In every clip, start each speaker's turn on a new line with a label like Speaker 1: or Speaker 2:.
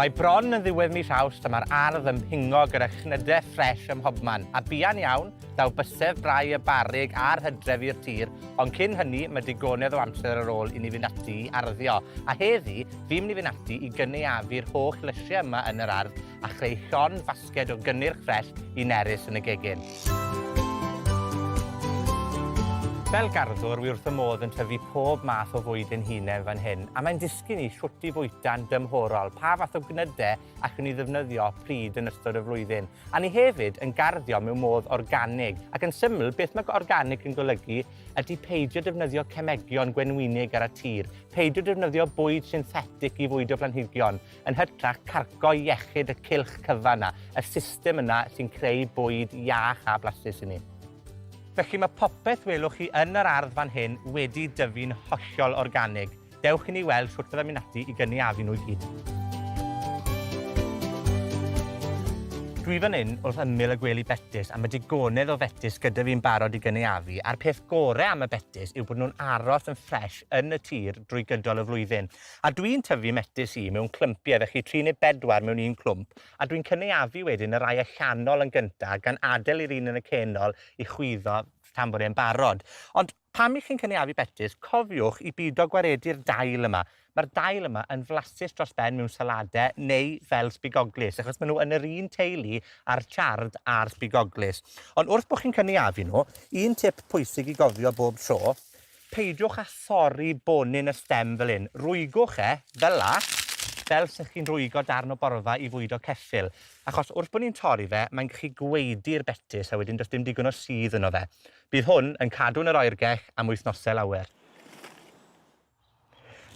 Speaker 1: Mae bron yn ddiwedd mis Awst a mae'r ardd yn pingo gyda chnyde ffres ym mhobman. A buan iawn, daw bysedd brau y barrug a'r hydref i'r tir, ond cyn hynny, mae digonedd o amser ar ôl i ni fynd ati i arddio. A heddi, fi'n mynd i fynd ati i gynaeafu'r holl lysiau yma yn yr ardd a chreu llond fasged o gynnyrch ffres i Nerys yn y gegin. Fel garddwr, wi wrth fy modd yn tyfu pob math o fwyd ein hunen fan hyn, a mae'n dysgu ni shwt i fwyta'n dymhorol, pa fath o gnyde allwn ni ddefnyddio pryd yn ystod y flwyddyn. A ni hefyd yn garddio mewn modd organig, ac yn syml, beth mae organig yn golygu ydy peidio defnyddio cemegion gwenwynig ar y tir, peidio defnyddio bwyd synthetig i fwydo planhigion, yn hytrach carco iechyd y cylch cyfan 'na, y system yna sy'n creu bwyd iach a blasus i ni. Felly mae popeth welwch chi yn yr ardd fan hyn wedi dyfu'n hollol organig. Dewch i ni weld shwt fydda mynd ati i gynaeafu nhw i gyd. Dwi fan 'yn wrth ymyl y gwely betys, a ma' digonedd o fetys gyda fi'n barod i gynaeafu, a'r peth gore am y betys yw bod nw'n aros yn ffres yn y tir drwy gydol y flwyddyn. A dwi'n tyfu metys i mewn clympie, felly tri neu bedwar mewn un clwmp, a dwi'n cynaeafu wedyn y rai allanol yn gynta, gan adel i'r un yn y cenol i chwyddo tan bod e'n barod. Ond pam 'ych chi'n cynaeafu betys, cofiwch i bido gwaredu'r dail yma. Mae'r dail yma yn flasus dros ben mewn salade neu fel sbigoglys, achos maen nhw yn yr un teulu â'r chard a'r sbigoglys. Ond wrth bod chi'n cynaeafu nhw, un tip pwysig i gofio bob tro, Peidiwch â thorri bonyn y stem fel 'yn. Rwygwch e, fel 'a, fel 'sech chi'n rwygo darn o borfa i fwydo ceffyl. Achos wrth bo' ni'n torri fe, mae'n gallu gwaedu'r betys, a wedyn does dim digon o sudd yno fe. Bydd hwn yn cadw yn yr oergell am wythnose lawer.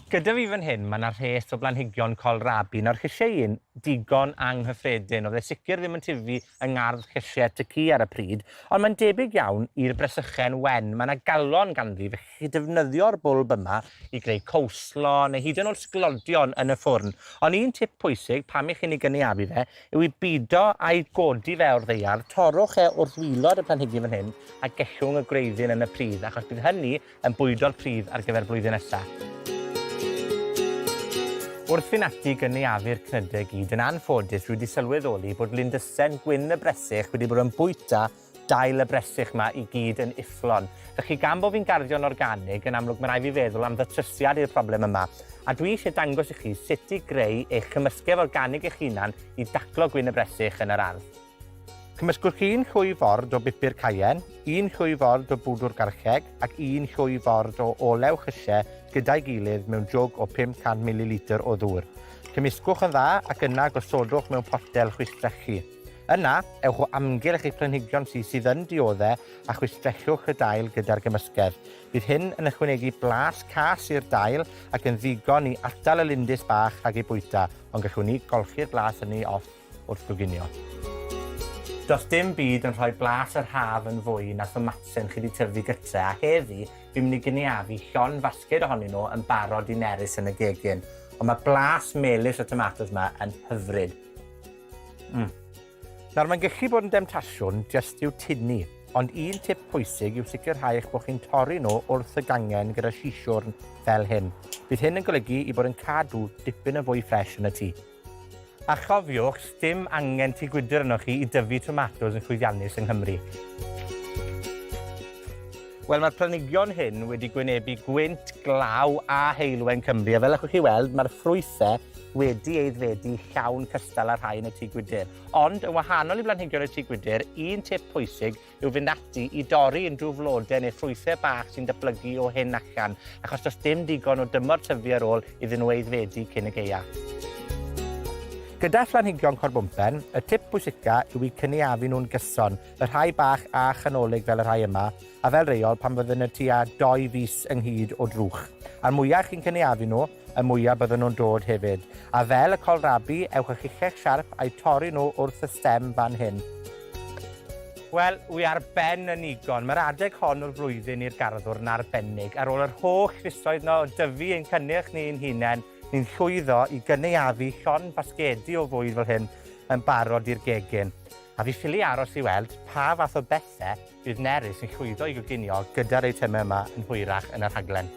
Speaker 1: Gyda fi fan hyn, ma' 'na rhes o blanhigion kohlrabi. Nawr llysieuyn digon anghyffredin. O'dd e sicir ddim yn tyfu yng ngardd llysie tŷ cu ar y pryd, ond mae'n debyg iawn i'r bresychen wen. Ma' 'na galon ganddi, felly chi defnyddio'r bwlb yma i greu coleslaw neu hyd yn o'd sglodion yn y ffwrn. Ond un tip pwysig pam 'ych chi'n 'i gynaeafu fe yw i bido â'i godi fe o'r ddaear, torrwch e wrth wilod y planhigyn fan hyn a gellwng y gwreiddyn yn y pridd, achos bydd hynny yn bwydo'r pridd ar gyfer blwyddyn nesa. Wrth fynd ati i gynaeafu'r cnyde gyd, yn anffodus, dwi wedi sylweddoli bod lindysen gwyn y bresych wedi bod yn bwyta dail y bresych 'ma i gyd yn ufflon. Felly, gan bo' fi'n garddio'n organig, yn amlwg ma' rai' fi feddwl am ddatrysiad i'r broblem yma. A dwi isie dangos i chi sut i greu eich cymysgedd organig eich hunan i daclo gwyn y bresych yn yr ardd. Cymysgwch un llwy ford o bupur cayenne, un llwy ford o bwdwr garlleg ac un llwy ford o olew llysie gyda'i gilydd mewn jwg o 500 mililitr o ddŵr. Cymysgwch yn dda ac yna gosodwch mewn potel chwistrellu. Yna, ewch o amgylch eich planhigion sy sydd yn diodde a chwistrellwch y dail gyda'r gymysgedd. Bydd hyn yn ychwanegu blas cas i'r dail ac yn ddigon i atal y lindys bach rhag eu bwyta, ond gallwn ni golchi'r blas hynny off wrth goginio. Does dim byd yn rhoi blas yr haf yn fwy na thomatsen chi 'di tyfu gytre, a heddi fi'n mynd i gynaeafu llond fasged ohonyn nhw yn barod i nerys yn y gegin. Ond ma' blas melys y tomatos 'ma yn hyfryd. Nawr, mae'n gallu bod yn demtasiwn jyst i'w tynnu, ond un tip pwysig yw sicrhau eich bod chi'n torri nhw wrth y gangen gyda sisiwrn fel hyn. Bydd hyn yn golygu i bod yn cadw dipyn yn fwy ffres yn y tŷ. A chofiwch, sdim angen tŷ gwydr arnoch chi i dyfu tomatos yn llwyddiannus yng Nghymru. Wel, mae'r planhigion hyn wedi gwynebu gwynt, glaw a heulwen Cymru, a fel allwch chi weld, mae'r ffrwythau wedi aeddfedu llawn cystal â'r rhai yn y tŷ gwydr. Ond, yn wahanol i blanhigion y tŷ gwydr, un tip pwysig yw fynd ati i dorri unrhyw flode neu ffrwythe bach sy'n datblygu o hyn allan, achos does dim digon o dymor tyfu ar ôl iddyn nhw aeddfedu cyn y gaea. Gyda phlanhigion corbwmpen, y tip pwysica yw i cynaeafu nhw'n gyson, y rhai bach a chanolig fel y rhai yma, a fel reol pan fydden nhw tua dou fis ynghyd o drwch. A'r mwyaf chi'n cynaeafu nhw, y mwya bydden nhw'n dod hefyd. A fel y kohlrabi, ewch â chichell siarp a'u torri nhw wrth y stem fan hyn. Wel, wi ar ben yn nigon. Mae'r adeg hon o'r flwyddyn i'r garddwr yn arbennig. Ar ôl yr holl fisoedd 'no o dyfu ein cynnyrch ni ein hunen, ni'n llwyddo i gynaeafu llond basgedi o fwyd fel hyn yn barod i'r gegin. A fi ffili aros i weld pa fath o bethe bydd Nerys yn llwyddo i goginio gyda'r eitemau yma yn hwyrach yn y rhaglen.